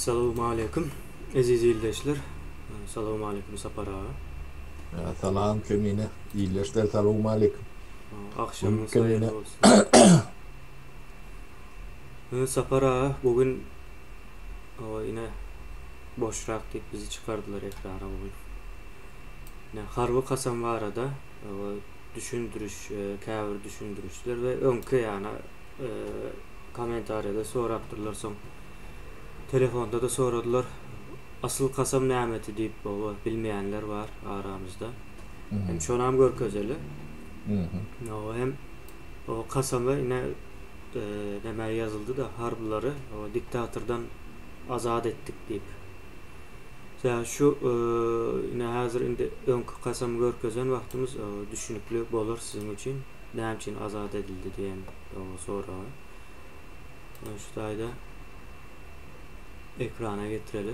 Salowmaleýkim eziz ildeşler. Salowmaleýkim Sapar aga. Salam Kemine. Ildeşler salowmaleýkim. Agşamyňyz haýyrly bolsun. Sapar aga bu gün ine boşrak diýip bizi çykardylar ekrana bu gün. Ine harby kasam barada düşündiriş käbir düşündirişler we öňki ýana kommentariýada sorapdyrlar soň telefonda-da soradylar. Asyl kasam nämeti diýip oba bilmeýänler bar aramyzda. Hem şonam görkezeli. Oba hem o kasamy ine näme ýazyldy-da harbylary o diktatordan azat etdik diýip. Ýa şu ine häzir indi öňki kasamy görkezen wagtymyz düşünikli bolar siziň üçin. Näme üçin azat edildi diýen soraga. Şu taýda ekrana getireli.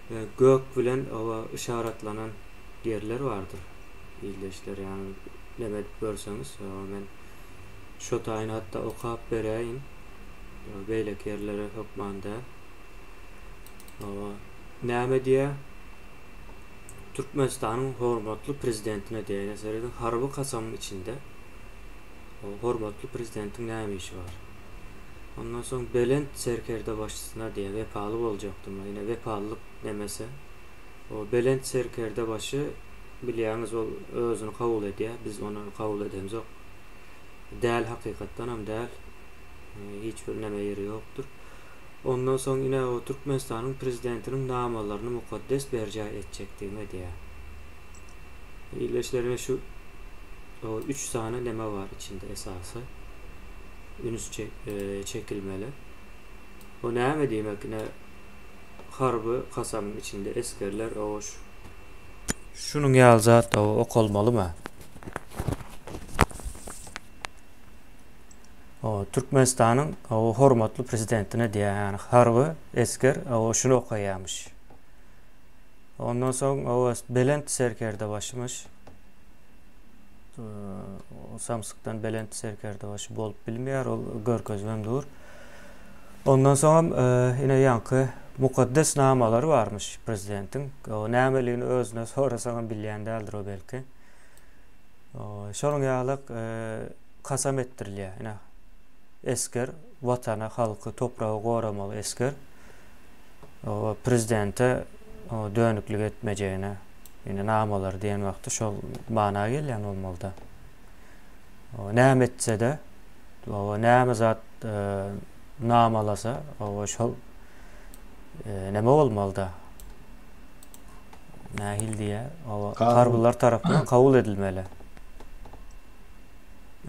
We gök bilen oba yşaratlanan ýerler bardyr. Ildeşler ýagny neme edip görseňiz, men şo taýyny hatda okap beräýin. Beýleki ýerlere hökman däl. Oba näme diýýär? Türkmenistanyň hormatly prezidentine diýýär. Ine serediň harby kasamyň içinde hormatly prezidentiň näme işi bar? Ondan soň belent serkerdebaşysyna diýýär, wepaly boljakdym. Ine wepalylyk nemesi. O belent serkerdebaşy bilýäňiz ol özüni kabul edýär, biz ony kabul edemzok. Däl hakykatdanam däl. Hiç bir neme ýeri ýokdur. Ondan soň ine o Türkmenistanyň prezidentiniň namalaryny mukaddes berjaý etjekdigime diýýär. Ildeşler ine şu o üç sany neme bar içinde esasy ünüs çekilmeli. O näme diýmek ine harby kasamyň içinde esgerler o şunuň ýaly zat o okalmalymy? O Türkmenistanyň o hormatly prezidentine diýýär ýagny harby esger o şuny okaýarmyş. Ondan soň o belent serkerdebaşymyş. O samsykdan belent serkerdebaşy bolup bilmeýär, ol görkezibem dur. Ondan soňam ine ýaňky mukaddes namalary barmyş prezidentiň. O nämeligini özüne sorasaňam bilýän däldir o belki. Şonuň ýaly kasam etdirilýär. Ine esger watana, halky, topragy goramaly esger. Prezidente dönüklik etmejegine ine namalary diýen wagty şol mana gelýän bolmalyda. Näme etse-de, näme zat namalasa, şol neme bolmalyda. Nähili diýýär? Harbylar tarapyndan kabul edilmeli.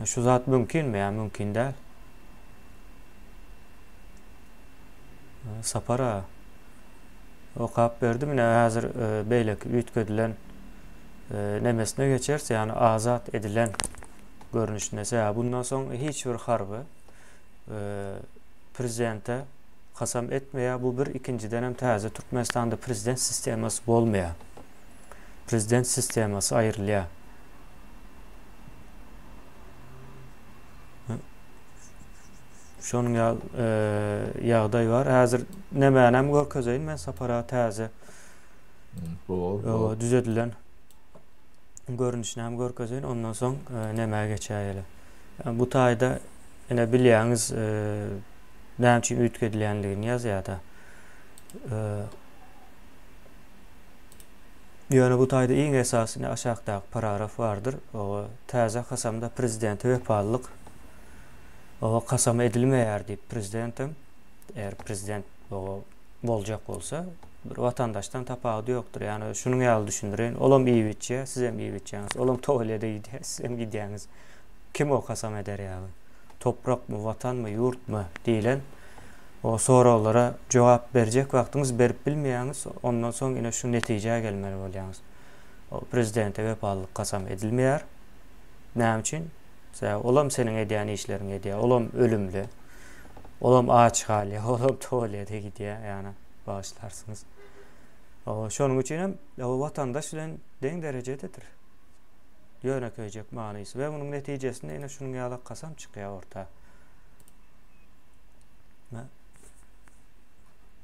Şu zat mümkinmi ýa mümkin däl? Sapar aga okap berdi. Ine häzir beýleki üýtgedilen nemesine geçeris, ýagny azat edilen görnüşine. Sebäbi bundan soň hiç bir harby prezidente kasam etmeýär. Bu bir, ikinjiden hem täze Türkmenistanda prezident sistemasy bolmaýar. Prezident sistemasy aýrylýar. Şonuň ýaly ýagdaý bar. Häzir nämänem görkezeýin men Sapara täze. Bor. Düzedilen görnüşini hem görkezeýin. Ondan soň nämä geçäýeli. Bu taýda ine bilýäňiz näme üçin üýtgedilýänligini ýazýar-da. Ýöne bu taýda iň esasy ine aşakdaky paragraf bardyr. O täze kasamda prezidente wepalylyk Oba kasam edilmeýär diýip prezidentem, eger prezident oba boljak bolsa, bir watandaşdan tapawudy ýokdur. Ýagny şunuň ýaly düşündireýin, olam iýip içýär, sizem iýip içýäňiz, olam towalede gidýär, sizem gidýäňiz. Kim o kasam eder ýaly? Toprakmy, watanmy, ýurtmy diýlen o soraglara jogap berjek wagtyňyz berip bilmeýäňiz, ondan soň ine şu netijä gelmeli bolýaňyz. O prezidente wepalylyk kasam edilmeýär. Näme üçin? Sebäbi olam seniň edýän işleriňi edýär. Olam ölümli. Olam aç galýar, olam tualete gidýär, ýagny bagyşlarsyňyz. Şonuň üçin hem watandaş bilen deň derejededir. Ýönekeýjek manysy we munuň netijesinde ine şunuň ýaly kasam çykýar orta.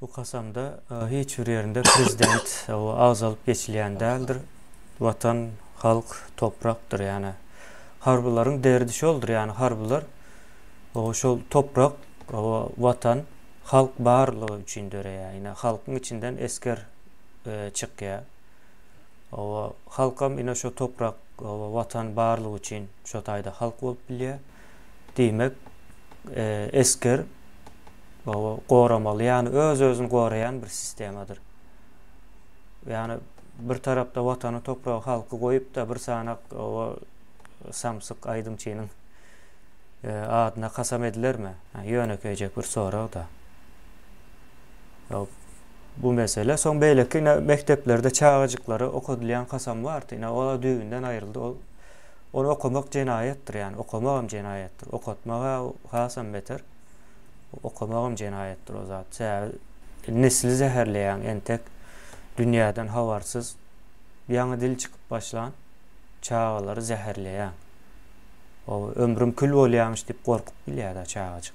Bu kasamda hiç bir ýerinde prezident agzalyp geçilýän däldir. Watan, halk, toprakdyr ýani. Harbylaryň derdi şoldur ýani harbylar şol toprak, watan, halk barlygy üçin döreýär. Ine halkyň içinden esger çykýar. Halkam ine şo toprak, watan barlygy üçin şo taýda halk bolup bilýär. Diýmek, esger goramaly, ýagny öz-özüni goraýan bir sistemadyr. Ýagny bir tarapda watany, topragy, halky goýup-da bir sanak samsyk aýdymçynyň adyna kasam edilermi? Ýönekeýjek bir sorag-da. Bu mesele. Soň beýleki ine mekdeplerde çagajyklara okadylýan kasam bardy. Ine ol-a düýbünden aýryldy. Ol ony okamak jenaýatdyr, ýagny okamagam jenaýatdyr. Okatmag-a hasam beter. Okamagam jenaýatdyr o zat. Sebäbi nesli zäherleýäň entek dünýäden habarsyz ýaňy dil çykyp başlan çagalary zäherleýäň. O ömrüm kül bolýamyş diýip gorkup bilýär-de çagajyk.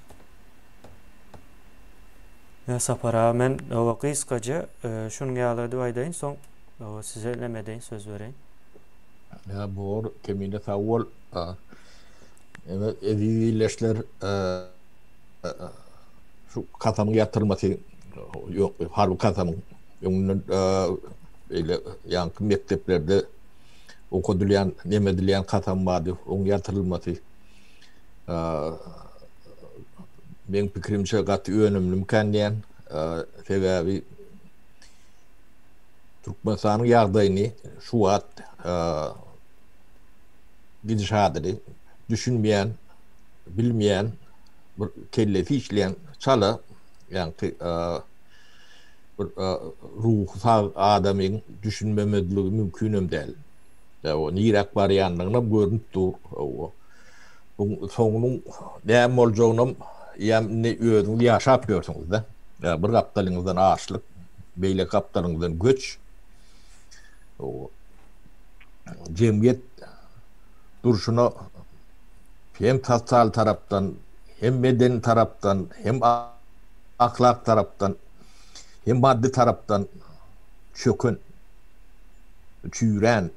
Ýa Sapar aga men oba gysgaja şunuň ýaly edip aýdaýyn soň size neme edeýin söz bereýin. Ýa bor Kemine sag bol. Ene eziz ildeşler şu kasamyň ýatyrylmasy ýok harby kasamyň öňünden beýle ýaňky mekdeplerde okadylýan neme edilýän kasam bardy oň ýatyrylmasy Meň pikirimçe gaty önümlimikän diýän. Sebäbi Türkmenistanyň ýagdaýyny şu wagt gidişadyny düşünmeýän, bilmeýän, bir kellesi işleýän çala, ýaňky bir ruhy sag adamyň düşünmemezligi mümkinem däl. Niräk barýanlygynam görnüp dur. Bu soňunyň näme boljagyny ýa indi özüňiz ýaşap ýörsüňiz-de. Bir gapdalyňyzdan açlyk, beýleki gapdalyňyzdan göç. Jemgyýet durşuna hem sosial tarapdan, hem medeni tarapdan, hem ahlak tarapdan, hem maddy tarapdan çöken, çüýrän,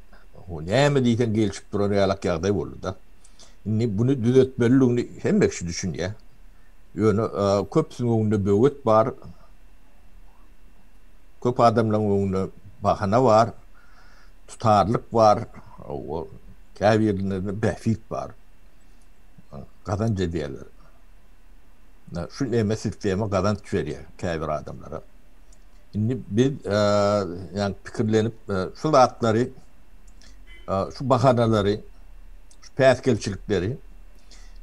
näme diýseň gelşip duran ýalak ýagdaý boldy-da. Indi buny düzetmelidigini hemme kişi düşünýär. Ýöne köpüsiniň öňünde böwet bar. Köp adamlaryň öňünde bahana bar, tutarlyk bar, käbirlerinde bähbit bar. Gazanç edýärler. Şu neme sistema gazanç berýär käbir adamlara. Indi biz ýa pikirlenip şu zatlary şu bahanalary şu päsgelçilikleri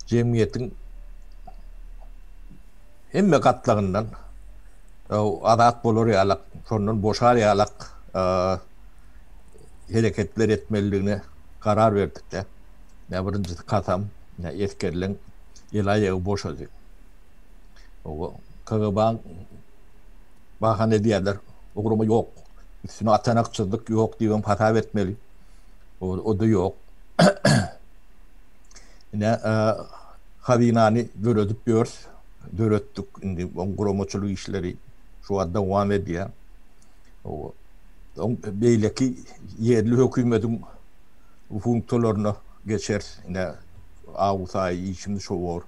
jemgyýetiň hemme gatlagyndan azat bolar ýalak, şondan boşar ýalak hereketler etmelidigine karar berdik-de. Ýa birinjisi kasam, ýa esgerleň el-aýagy boşady. KGB-niň bahana edýärler, o gurama ýok, üstüne atanak çyzdyk ýok diýibem hasap etmeli. O-da ýok. Ine, hazynany döredip ýörüs, döretdik. Indi oň guramaçylyk işleri şu wagt dowam edýär. Oň beýleki ýerli hökümetiň funksiýalaryna geçeris. Ine, awgust aýy işimiz şo bor.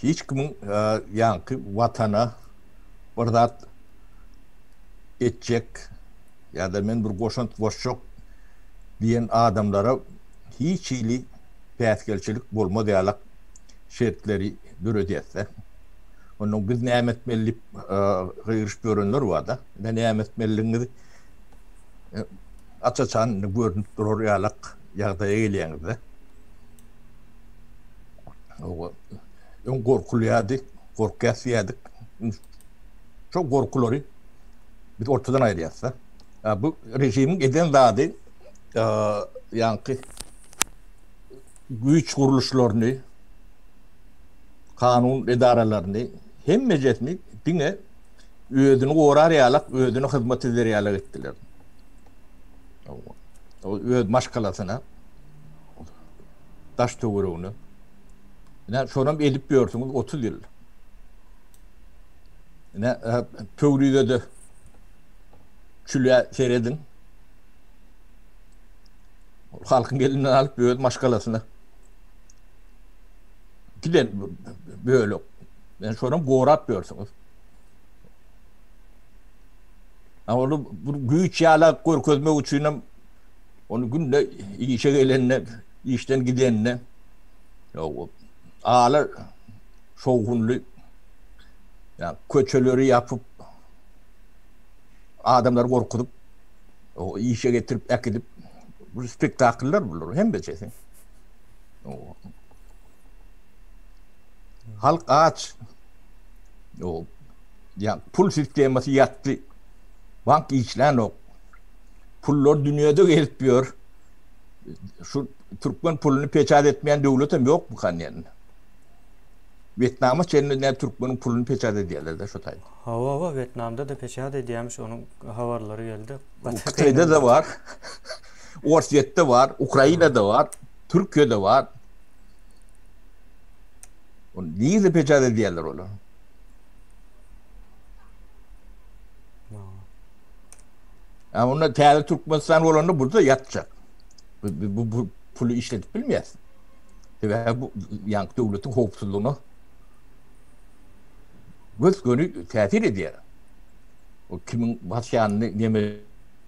Hiç kimiň ýaňky Watana bir zat etjek ýa-da men bir goşant goşjak diýen adamlara hiç hili päsgelçilik bolmaz ýalak şertleri döredýäs-de. Onnoň biz näme etmeli diýip gygyryşyp ýörenler bar-da. Ine näme etmelidigiňizi aç-açan indi görnüp durar ýalak ýagdaýa gelýäňiz-de. Öň gorkulýardy, gorkýas diýýärdik. Şo gorkulary biz ortadan aýyrýas-da. Bu režimiň eden zady ýaňky güýç gurluşlaryny, kanun edaralaryny hemmejesini diňe özüni gorar ýalak, özüne hyzmat eder ýalak etdiler. Öz maşgalasyna, daş-töweregine. Ine, şonam edip ýörsüňiz 30 ýyl. Ine, Pöwrizede çülä serediň. Halkyň elinden alyp öz maşgalasyna giden bölek. Yani şonam gorap ýörsüňiz. Ony bu güýç ýala görkezmek üçin hem ony günde işe gelende, işden gidende ala şowhunly ýa köçeleri ýapyp adamlary gorkuzyp o işe getirip äkidip bu spektakllar bular hemmesi. Halk aç. O ýa pul sistemasy ýatdy. Bank işlänok. Pullar dünýede gezip ýör. Şu türkmen puluny peçat etmeýän döwletem ýokmykan ýa? Wýetnama çenli nä türkmeniň puluny peçat edýärler-de şo taýda. Hawa, hawa, Wýetnamda-da peçat edýärmiş, onuň habarlary geldi. Hytaýda-da bar, Orsýetde bar, Ukrainada bar, Türkiýede bar. Ony nirde peçat edýärler olar? Ýa onda täze Türkmenistan bolanda burada ýatjak. Bu, bu, bu puly işledip bilmeýäs. Sebäbi bu ýaňky döwletiň howpsuzlygyna gös-göni täsir edýär. O kimiň basýanyny, neme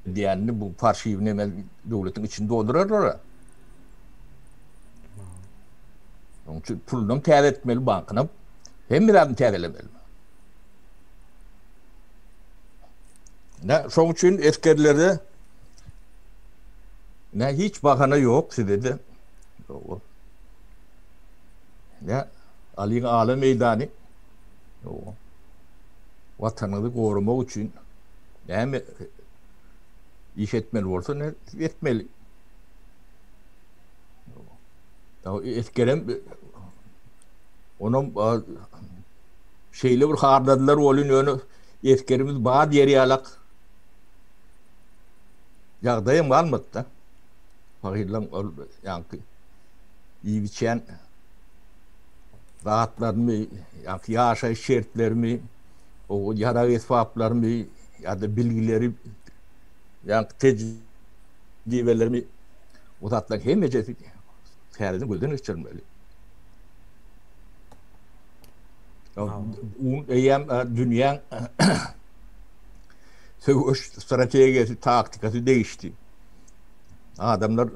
edýänini bu parşiw neme döwletiň içini doldurarlar. Onuň üçin pulunam täze etmeli, bankynam hemme zadyny täzelemeli. Ne, şoň üçin esgerlere ne hiç bahana ýok size-de. Ýok. Ne alyň ala meýdany. Ýok. Watanyňyzy goramak üçin näme iş etmeli bolsa ne etmeli. Esgerem onam şeýle bir harladylar welin ýöne esgerimiz bar diýer ýalak ýagdaýam galmady-da. Pahyrlaň ol ýaňky iýip içýän zatlaryny, ýaňky ýaşaýyş şertlerimi, o ýarag esbaplaryny ýa-da bilgileri, ýaňky tejribelerimi o zatlaryň hemmejesi täzeden gözden geçirilmeli. Un eýýäm dünýäň söweş strategiýasy, taktikasy degişdi. Adamlar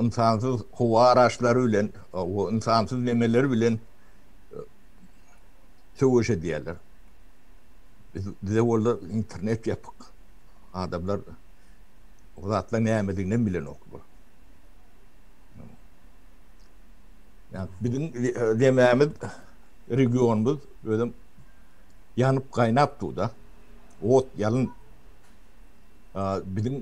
ynsansyz howa araçlary bilen, o ynsansyz nemeler bilen söweş edýärler. Biz, bize bolsa internet ýapyk. Adamlar o zatlar nämedigini hem bilenoklar. Yani biziň demämiz regionymyz özem ýanyp gaýnap dur-da. Ot, ýalyn biziň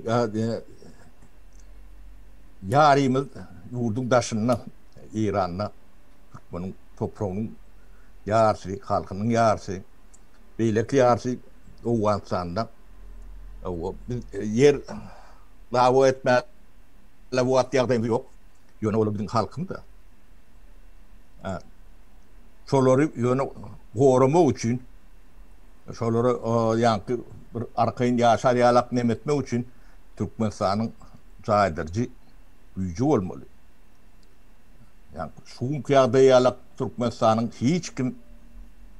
ýarymyz ýurduň daşynda Eýranda türkmeniň topragynyň ýarysy, halkynyň ýarysy, beýleki ýarysy Owganystanda. Biz ýer dawa etmäge bu wagt ýagdaýymyz ýok. Ýöne olar biziň halkymyz-da. Şolary ýöne goramak üçin şolara ýaňky bir arkaýyn ýaşar ýalak neme etmek üçin Türkmenistanyň jaýdyryjy güýji bolmaly. Ýaňky şu günki ýagdaý ýalak Türkmenistanyň hiç kim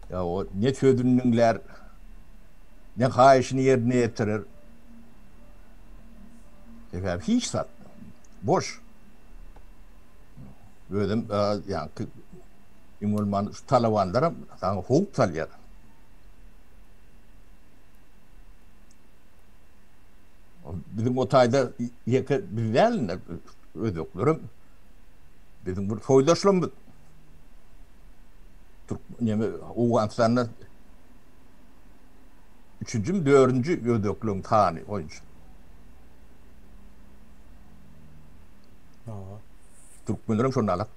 ýa o ne sözüni diňlär, ne haýyşyny ýerine ýetirer. Sebäbi hiç zat boş. Özem ýaňky iň bolman şu talabanlaram saňa howp salýar. Biziň o taýda ýeke biz däl, özbeklerem biziň bir soýdaşlarymyz. Türk neme Owganystanda üçünjimi, dördünji özbekleriň sany boýunça. Türkmenlerem şonda alak.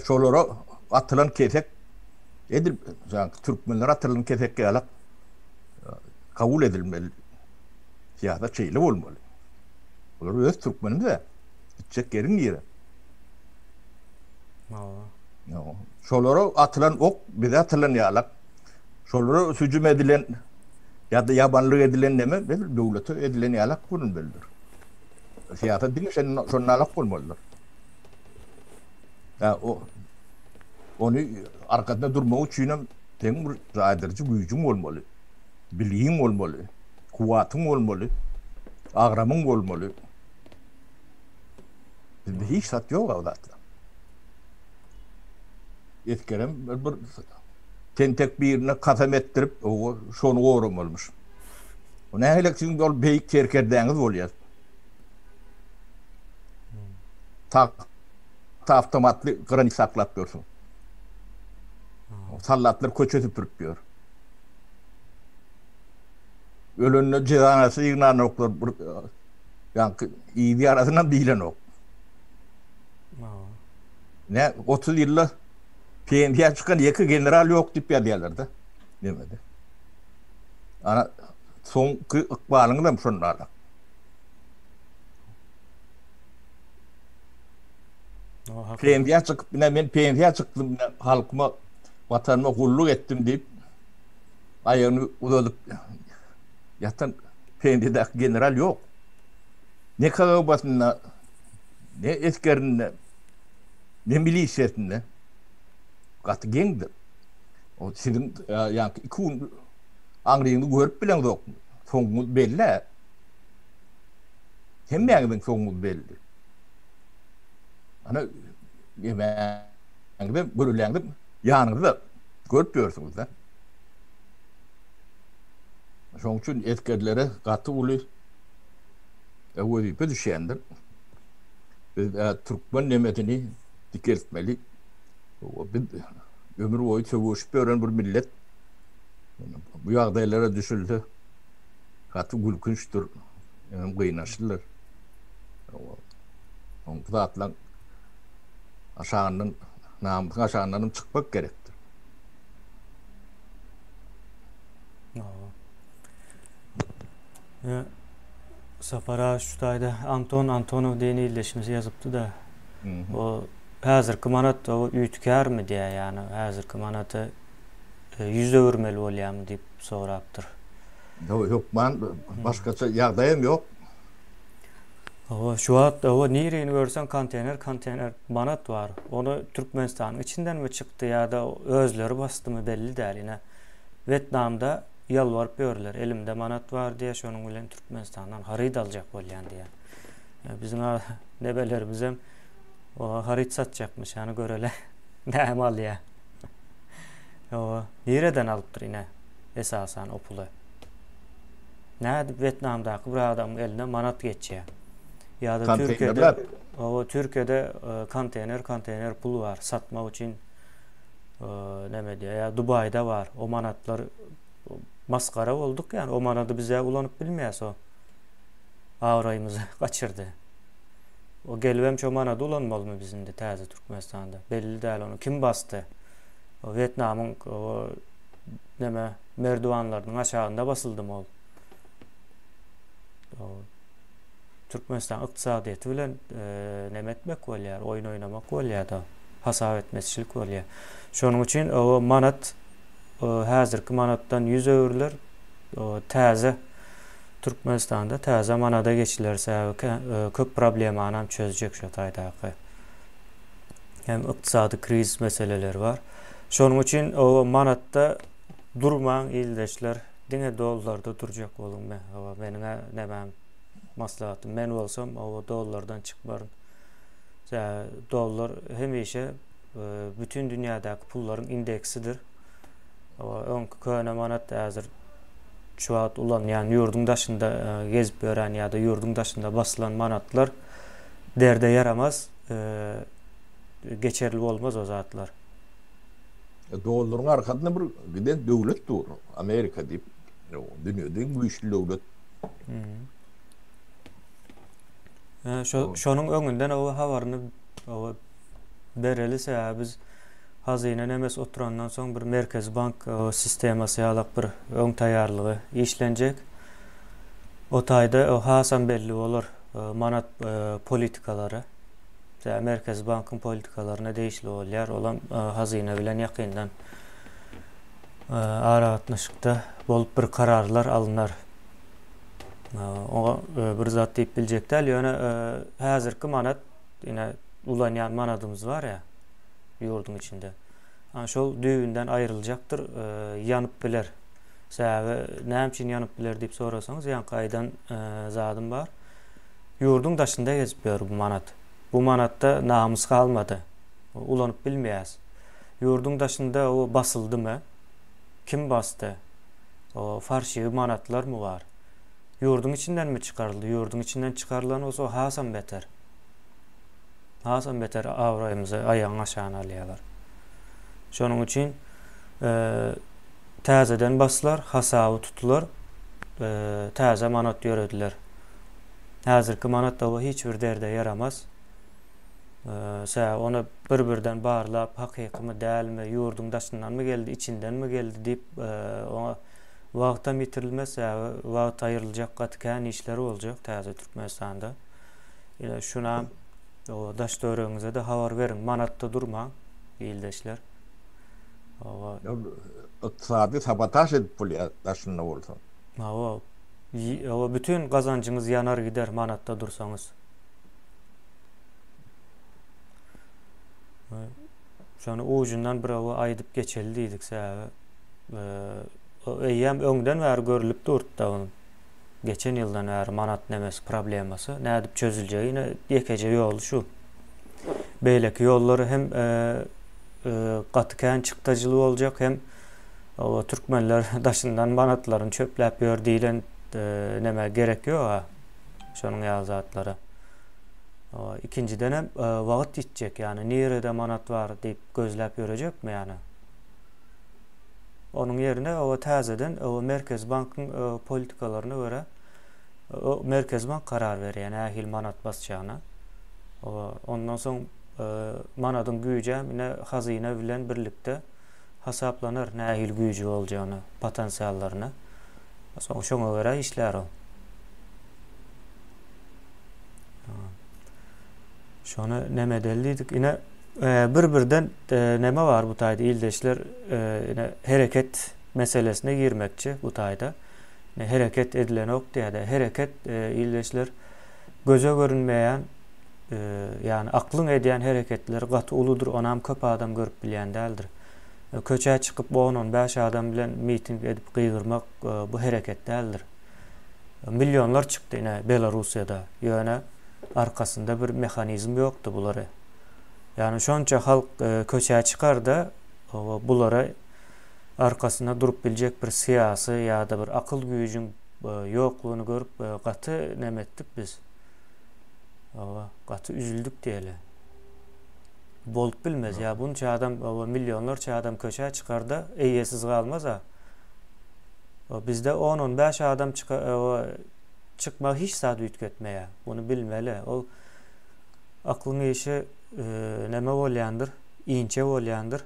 Şolara atylan kesek edil türkmenlere atylan kesek ýalak kabul edilmeli. Syýasat şeýle bolmaly. Olar öz türkmenimiz-ä. Gitjek ýeriň nire? Şolara atylan ok bize atylan ýalak. Şolara hüjüm edilen ýa-da ýabanlyk edilen neme edil döwlete edilen ýalak görünmelidir. Syýasat diňe şonalak bolmalydyr. Ýa o ony arkasynda durmak üçin hem seň bir jaýdyryjy güýjüň bolmaly, bilgiň bolmaly, kuwwatyň bolmaly, agramyň bolmaly. Bizde hiç zat ýok o zatlar. Esgerem bir tentek birine kasam etdirip, owa, şony goramalymyş. O nähili siziň ol beýik serkerdäňiz bolýar. Tagta awtomatly granit saklap ýörsüň. Sallatlar köçe süpürip ýör. Ölende jezanasy ýygnanoklar bir ýaňky yz ýarasynam diýlenok. Ne 30 ýylda pensiýa çykan ýeke general ýok diýip ýazýarlar-da. Nemede. Ana soňky ykbalyňyzam şonda. Pensiýa çykyp, ine men pensiýa çykdym, ine halkyma, watanyma gulluk etdim diýip aýagyny uzadyp ýatan pensiýadaky general ýok. Ne KGB-sinde, ne esgerinde, ne milisiýasynda. Gaty geňdir. O siziň ýaňky iki gün aňryňyzy görüp bileňzokmy? Soňuňyz belli-ä. Hemmäňiziň soňuňyz belli. Ana emäňizem, görüläňizem ýanyňyzda görüp ýörsüňiz-dä. Şonuň üçin esgerlere gaty uly wezipe düşýändir. Biz türkmen nemesini dikeltmeli. Biz ömür boýy söweşip ýören bir millet. Bu ýagdaýlara düşülse gaty gülkünçdir, hem gynançlydyr. Oň bu zatlaryň aşagyndan, namysyň aşagyndan hem çykmak gerekdir. Sapar aga şu taýda Anton Antonow diýen ildeşimiz ýazypdy-da. O häzirki manat o üýtgärmi diýýär, ýagny häzirki manaty ýüz öwürmeli bolýarmy diýip sorapdyr. Ýok, hökman başgaça ýagdaýam ýok. Hawa, şu wagt hawa nirini görseň konteýner konteýner manat bar. Ony Türkmenistanyň içindenmi çykdy ýa-da özleri basdymy belli däl. Ine Wetnamda ýalbaryp ýörler. Elimde manat bar diýýär, şonuň bilen Türkmenistandan haryt aljak bolýan diýýär. Biziň nebelerimizem oňa haryt satjakmyş, ýany göreli näme alýar. Hawa, nireden alypdyr ine esasan o puly? Nädip Wetnamdaky bir adamyň eline manat geçýär? Ýa-da Türkiýede, hawa, Türkiýede konteýner konteýner pul bar satmak üçin näme diýýär, ýa Dubaýda bar. O manatlar masgara bolduk ýani o manady biz ulanyp bilmeýäs o. Abraýymyzy gaçyrdy. O gelibem şo manady ulanmalymy biz indi täze Türkmenistanda? Belli däl ony kim basdy? O Wýetnamyň o neme merdiwanlarynyň aşagynda basyldymy ol? O Türkmenistan ykdysadyýeti bilen e, neme etmek bolýar, oýun oýnamak bolýar-da, hasap etmezçilik bolýar. Şonuň üçin o manat häzirki manatdan ýüz öwrüler, o täze Türkmenistanda täze manada geçiler sebäbi köp problemanam çözjek şo taýdaky. Hem ykdysady krizis meseleleri bar. Şonuň üçin o manatda durmaň ildeşler, diňe dollarda durjak boluň. Men hawa meniň nämäm maslahatym. Men bolsam o dollardan çykmaryn. Sebäbi dollar hemişe bütün dünýädäki pullaryň indeksidir. Öňki köne manat häzir şu wagt ulanýan ýurduň daşynda gezip ýören ýa-da ýurduň daşynda basylan manatlar derde ýaramaz, geçerli bolmaz o zatlar. Dollaryň arkasynda bir giden döwlet dur, Amerika diýip. Dünýede iň güýçli döwlet. Şo şonuň öňünden o habaryny o bereli sebäbi biz Hazyna nemes oturandan soň bir merkezi bank sistemasy ýalak bir öň taýýarlygy işlenjek. O taýda hasam belli bolar manat politikalary. Sebäbi merkezi bankyň politikalaryna degişli bolýar. Olam hazyna bilen ýakyndan. Aragatnaşykda bolup bir kararlar alnar. Oňa bir zat diýip biljek däl, ýöne häzirki manat ine ulanýan manadymyz bar ýa ýurduň içinde. Ana şol düýbünden aýryljakdyr, ýanyp biler. Sebäbi näme üçin ýanyp biler diýip sorasaňyz, ýaňky aýdan zadym bar. Ýurduň daşynda gezip ýör bu manat. Bu manatda namys galmady. Ulanyp bilmeýäs. Ýurduň daşynda o basyldymy? Kim basdy? O farşiwi manatlarmy bar? Ýurduň içindenmi çykaryldy? Ýurduň içinden çykarylan bolsa o hasam beter. Hasam beter abraýymyzy aýagyň aşagyna alýarlar. Şonuň üçin täzeden baslar, hasaby tutular, täze manat ýörediler. Häzirki manat da hiç bir derde ýaramaz. Sebäbi ony bir-birden barlap, hakykymy, dälmi, ýurduň daşyndanmy geldi, içindenmi geldi diýip, oňa wagtam ýitirilmez. Sebäbi wagt aýryljak gaty kän işler boljak täze Türkmenistanda. Ine, şunam daş-töweregiňize-de habar beriň. Manatda durmaň, ildeşler. Hawa. Ykdysady sabotaž edip bolýar daşynda bolsa. Hawa. Hawa, bütin gazanjyňyz ýanar gider manatda dursaňyz. Şony ujundan bir owa aýdyp geçeli diýdik sebäbi eýýäm öňden bäri görülip durdy-da onuň. Geçen ýyldan bäri manat nemesi problemasy nädip çözüljegi ine ýekeje ýoly şu. Beýleki ýollary hem gaty kän çykdajyly boljak hem owa türkmenler daşyndan manatlaryny çöpläp ýör diýlen neme gerek ýok-a şonuň ýaly zatlara. Ikinjidenem wagt ýitjek, ýagny nirede manat bar diýip gözläp ýörejekmi ýagny? Onuň ýerine oba täzeden oba Merkezi bankyň politikalaryna görä Merkezi bank karar berýär nähili manat basjagyna. Oba ondan soň manadyň güýjem ine hazyna bilen birlikde hasaplanar nähili güýji boljagyna, potensiallaryna. Soň şoňa görä işlär ol. Şony neme edeli diýdik. Ine bir-birden neme bar bu taýda ildeşler ine hereket meselesine girmekçi bu taýda. Ine hereket edilenok diýýär. Hereket ildeşler göze görünmeýän ýagny aklyň edýän hereketleri gaty uludyr, onam köp adam görüp bilýän däldir. Köçä çykyp on-on bäş adam bilen miting edip gygyrmak bu hereket däldir. Millionlar çykdy ine Belarussiýada. Ýöne arkasynda bir mehanizm ýokdy bulary. Ýagny şonça halk köçä çykarda bulara arkasynda durup biljek bir syýasy ýa-da bir akyl güýjüň ýoklugyny görüp gaty neme etdik biz. Hawa, gaty üzüldik diýeli. Bolup bilmez ýa bunça adam, millionlarça adam köçä çykarda eýesiz galmaz-a. Bizde on-on bäş adam çykmagy hiç zat üýtgetmeýär. Muny bilmeli. Ol aklyň işi neme bolýandyr, inçe bolýandyr.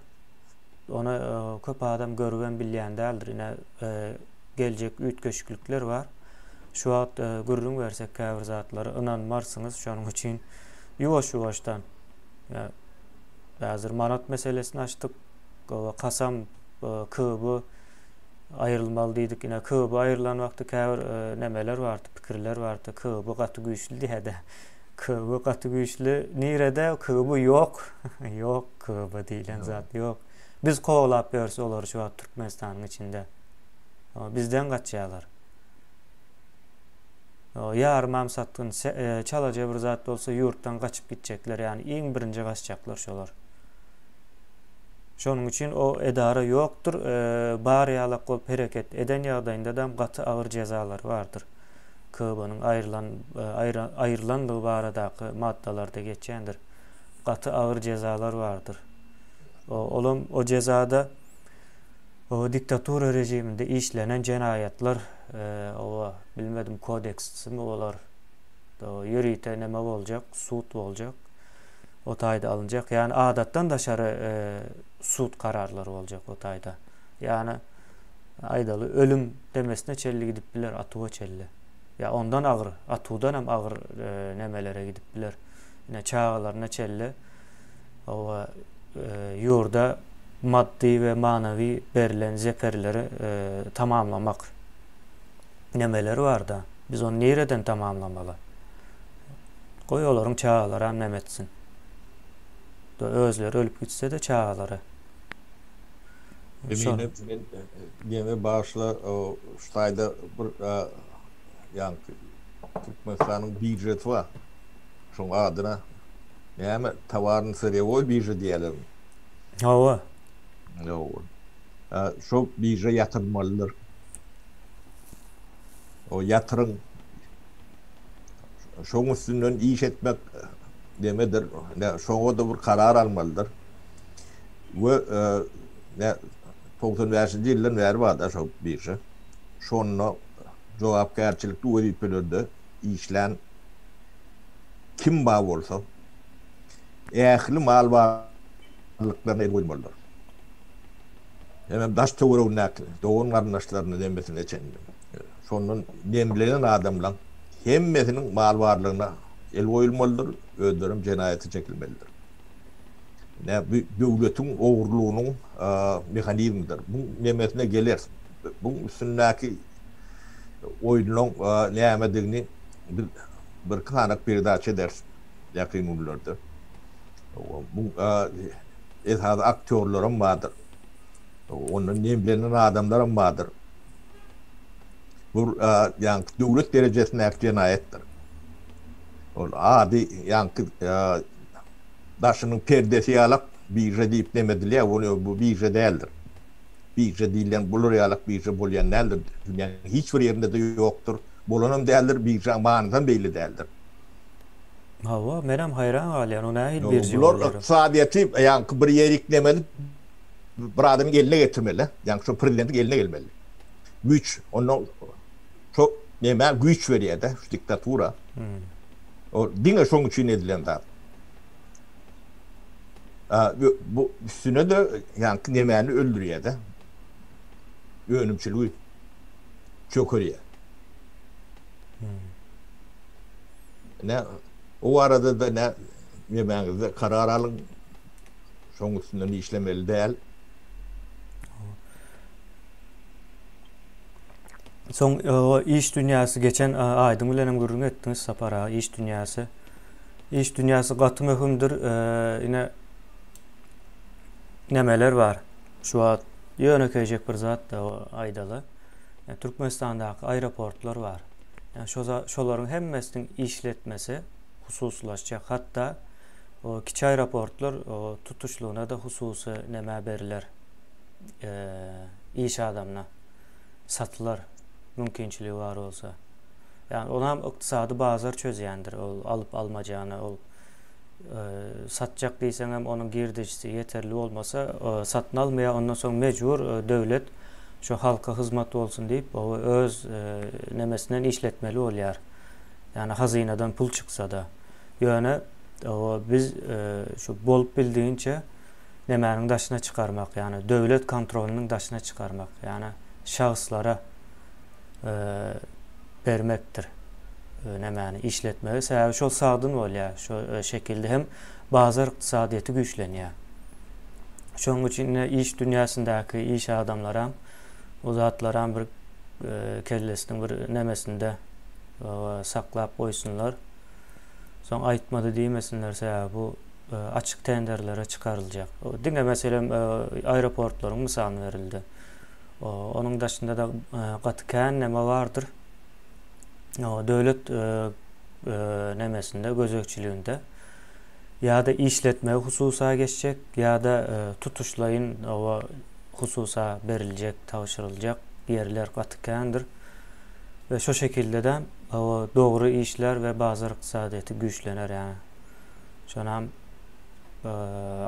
Ony köp adam görübem bilýän däldir. Ine, geljek üýtgeşiklikler bar. Şu wagt gürrüň bersek käbir zatlary ynanmarsyňyz. Şonuň üçin ýuwaş-ýuwaşdan häzir manat meselesini açdyk. Kasam KB aýrylmaly diýdik. Ine KB aýrylan wagty käbir nemeler bardy, pikirler bardy. KB gaty güýçli diýýärdi. KB gaty güýçli. Nirede? KB ýok. Ýok KB diýlen zat ýok. Biz kowalap ýörüs olary şu wagt Türkmenistanyň içinde. Bizden gaçýarlar. Ýarymam satgyn, çalaja bir zat bolsa ýurtdan gaçyp gitjekler, ýagny iň birinji gaçjaklar şolar. Şonuň üçin o edara ýokdur, bar ýalak bolup hereket eden ýagdaýyndadam gaty agyr jezalary bardyr. KB-nyň aýrylan aýrylandygy baradaky maddalarda geçýändir. Gaty agyr jezalar bardyr. Olam o jezada o diktatura režiminde işlenen jenaýatlar oba bilmedim kodeksmi olar ýörite neme boljak, sud boljak. O taýda alynjak, ýagny adatdan daşary sud kararlary boljak o taýda. Ýagny aýdaly ölüm demesine çenli gidip biler, atuwa çenli. Ýa ondan agyr, atuwdan hem agyr nemelere gidip biler. Ine çagalaryna çenli oba ýurda. maddy we manawy berlen zeperleri tamamlamak nemeleri barda. Biz ony nireden tamamlamaly? Goý olaryň çagalaram neme etsin. Özleri ölüp gitse-de çagalary. Emine men neme bagyşla şu taýda bir ýaňky Türkmenistanyň býujeti bar. Şoň adyna näme towarny syrýewoý birža diýýärlermi? Hawa. Hawa. Şo birža ýatyrylmalydyr. O ýatyryň şoň üstünden iş etmek nemedir, şoňa-da bir karar almalydyr. We 95-nji ýyldan bäri bar-da şo birža. Şonda jogapkärçilikli wezipelerde işlän kim bar bolsa, ähli mal barlyklaryna el goýmalydyr. Hemem daş-töweregindäki dogan-garyndaşlaryna nemesine çenli. Şondan nemlenen adamlaň hemmesiniň mal barlygyna el goýulmalydyr, özlerem jenaýata çekilmelidir. Ine, bu döwletiň ogurlygynyň mehanizmidir. Buň nemesine geleris. Buň üstündäki oýnuň nämedigini biz birki sanak peredaça ederis ýakyn günlerde. Bu esasy aktýorlaram bardyr. Ondan nemlenen adamlaram bardyr. Bu ýaňky döwlet derejesindäki jenaýatdyr. Ol ady ýaňky daşynyň perdesi ýalak birža diýip neme edilýär, ol bu birža däldir. Birža diýilýän bular ýalak birža bolýan däldir. Dünýäniň hiç bir ýerinde-de ýokdur. Bolanam däldir, biržaň manysam beýle däldir. Hawa, menem haýran galýan, o nähili birža Bular bolýar? ykdysadyýeti ýaňky bir ýerik neme edip, bir adamyň eline getirmeli, ýaňky şo prezidentiň eline gelmeli. Güýç, onda şo nämä güýç berýär-de, şu diktatura. Ol diňe şoň üçin edilen zat. Bu üstüne-de ýaňky nemäni öldürýär-de, önümçiligi çökerýär. Ine, o barada-da ine nemäňizde karar alyň. Şoň üstünden işlemeli däl. Soň iş dünýäsi geçen Aýdyň bilen hem gürrüň etdiňiz Sapar aga iş dünýäsi. Iş dünýäsi gaty möhümdir. Ine nemeler bar. Şu wagt ýönekeýjek bir zat da aýdaly. Türkmenistandaky aeroportlar bar. Yani şo şolaryň hemmesiniň işletmesi hususylaşjak. Hatda o kiçi aeroportlar tutuşlygyna da hususy nämä beriler. Iş adamyna satylar mümkinçiligi bar bolsa. Yani onam ykdysady bazar çözýändir. Ol alyp almajagyny ol satjak diýseň hem onuň girdejisi ýeterli bolmasa satyn almaýar. Ondan soň mejbur döwlet şu halka hyzmat bolsun diýip öz nemesinden işletmeli bolýar. Ýani hazynadan pul çyksa-da. Ýöne biz şu bolup bildigiçe nemäniň daşyna çykarmak, ýani döwlet kontrolynyň daşyna çykarmak, ýani şahslara bermekdir nemäni işletmegi. Sebäbi şol sagdyn bolýar. Şo şekilde hem bazar ykdysadyýeti güýçlenýär. Şonuň üçin ine iş dünýäsindäki iş adamlaram bu zatlaram bir kellesiniň bir nemesinde saklap goýsunlar. Soň aýtmady diýmesinler, sebäbi bu açyk tenderlere çykaryljak. Diňe meselem aeroportlaryň mysalyny berildi. Onuň daşynda-da gaty kän neme bardyr. Döwlet nemesinde, gözegçiliginde ýa-da işletmegi hususa geçjek, ýa-da tutuşlaýyn hususa beriljek, tabşyryljak ýerler gaty kändir. We şo şekilde-de dogry işler we bazar ykdysadyýeti güýçlener ýa. Şonam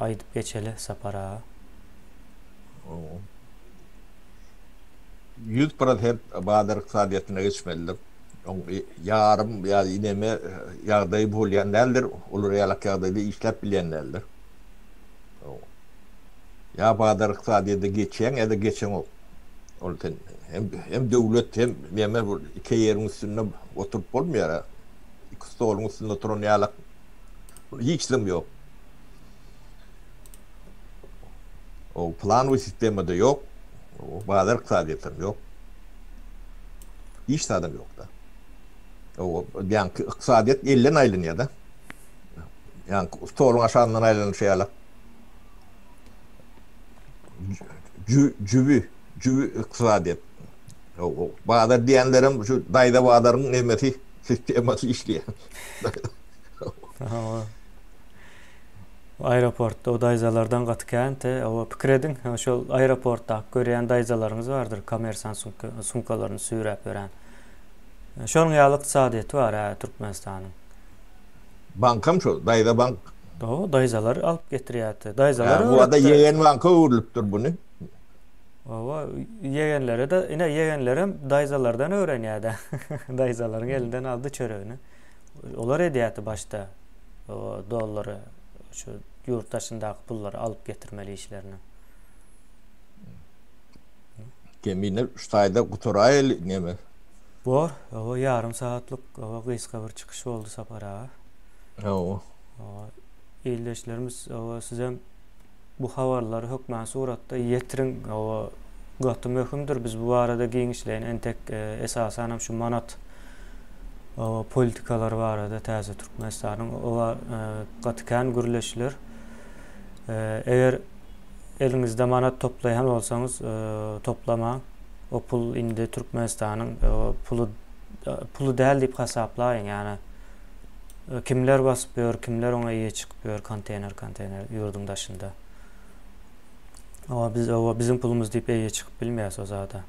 aýdyp geçeli Sapar aga. 100% bazar ykdysadyýetine geçmelidir. Oň ýarym ýa ineme ýagdaýy bolýan däldir. Olar ýalak ýagdaýda işläp bilýän däldir. Ýa bazar ykdysadyýete geçýäň ýa-da geçeňok. Ol sen hem hem döwlet hem neme bu iki ýeriň üstünde oturyp bolmaýar. Iki stoluň üstünde oturan ýalak hiç zym ýok. O planowy sistema-da ýok, bazar ykdysadyýetem ýok. Hiç zadam ýok-da. O ýaňky ykdysadyýet elden aýlanýar-da. Ýaňky stoluň aşagyndan aýlanyşy ýaly. Jübi, jübi ykdysadyýet. O bazar diýenlerem şu daýza bazaryň nemesi, sistemasy işleýär. Hawa. Aeroportda o daýzalardan gaty kän te, hawa pikir ediň, şol aeroportdaky görýän daýzalaryňyz bardyr, kommersant sumka, sumkalaryny süýräp ýören. Şonuň ýaly ykdysadyýeti bar hä Türkmenistanyň. Bankam şol, daýza bank. Hawa, daýzalar alyp getirýärdi. Daýzalar Bu arada ýegen banka öwrülipdir buny. Hawa, ýegenlere-de, ine ýegenlerem daýzalardan öwrenýär-dä. Daýzalaryň elinden aldy çöregini. Olar edýärdi başda. O dollary şu ýurt daşyndaky pullary alyp getirmeli işlerini. Kemine şu taýda gutaraýaly neme. Bor, o ýarym sagatlyk o gysga bir çykyş boldy Sapar aga. Hawa. Ildeşlerimiz o sizem Bu habarlary hökman suratda ýetiriň o gaty möhümdir biz bu barada giňişleýin entek esasanam şu manat politikalary barada täze Türkmenistanyň o gaty kän gürleşiler. Eger eliňizde manat toplaýan bolsaňyz toplamaň. O pul indi Türkmenistanyň puly puly däl diýip hasaplaýyň ýagny Kimler basyp ýör, kimler oňa eýe çykyp ýör konteýner konteýner ýurduň daşynda. Oba biz oba biziň pulumyz diýip eýe çykyp bilmeýäs o zada.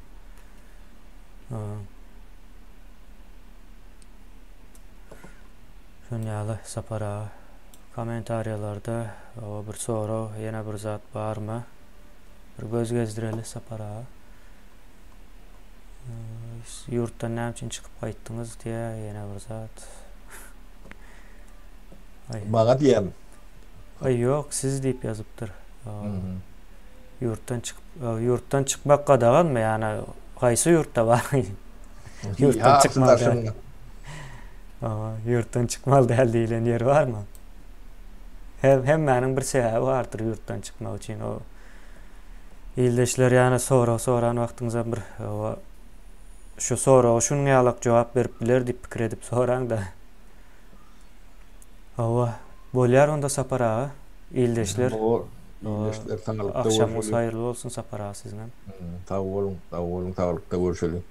Şon ýaly Sapar aga. Kommentariýalarda oba bir sorag, ýene bir zat barmy? Bir göz gezdireli Sapar aga. Ýurtdan näme üçin çykyp gaýtdyňyz diýä ýene bir zat. Aý. Maňa diýýämi? Aý ýok, siz diýip ýazypdyr. Ýurtdan çykyp, ýurtdan çykmak gadaganmy? Ýani haýsy ýurtda bar? Ýurtdan çykmaly däl. Ýurtdan çykmaly däl diýlen ýer barmy? Hem hemmäniň bir sebäbi bardyr ýurtdan çykmak üçin. O Ildeşler ýane sorag soran wagtyňyzam bir şu soraga şunuň ýalak jogap berip biler diýip pikir edip soraň-da. Hawa, bolýar onda Sapar aga. Ildeşler. Ildeşler saglykda görüşeliň. Agşamyňyz haýyrly bolsun Sapar aga siziňem. Sag boluň, sag boluň, saglykda görüşeliň.